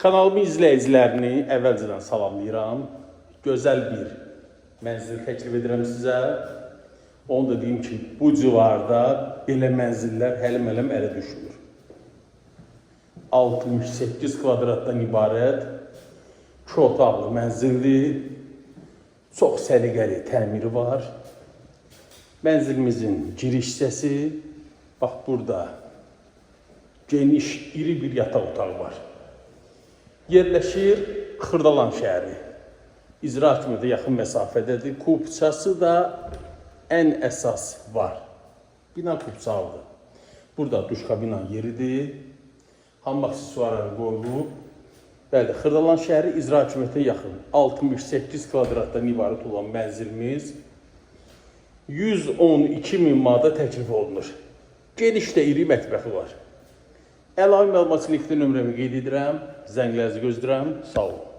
Kanalımın izləyicilərini əvvəlcədən salamlayıram. Gözəl bir mənzil təklif edirəm sizə. Onu da deyim ki, bu civarda belə mənzillər hələm-hələm ələ düşmür. 68 kvadratdan ibarət iki otaqlı mənzildir. Çox səliqəli təmiri var. Mənzilimizin giriş hissəsi, bax burada geniş, iri bir yataq otağı var. Yerləşir Xırdalan şəhəri. İcra hakimiyyətə yaxın məsafədədir. Kupçası da ən əsas var. Bina kupçalıdır. Burada duş kabina yeridir. Hamam aksesuarları qoyulub. Bəli, Xırdalan şəhəri İcra hakimiyyətinə yaxın 68 kvadratdan ibarət olan mənzilimiz 112 min manata təklif olunur. Geniş də iri mətbəxi var. Əlavə məlumat üçün nömrəmi qeyd edirəm. Zənglərinizi gözləyirəm. Sağ olun.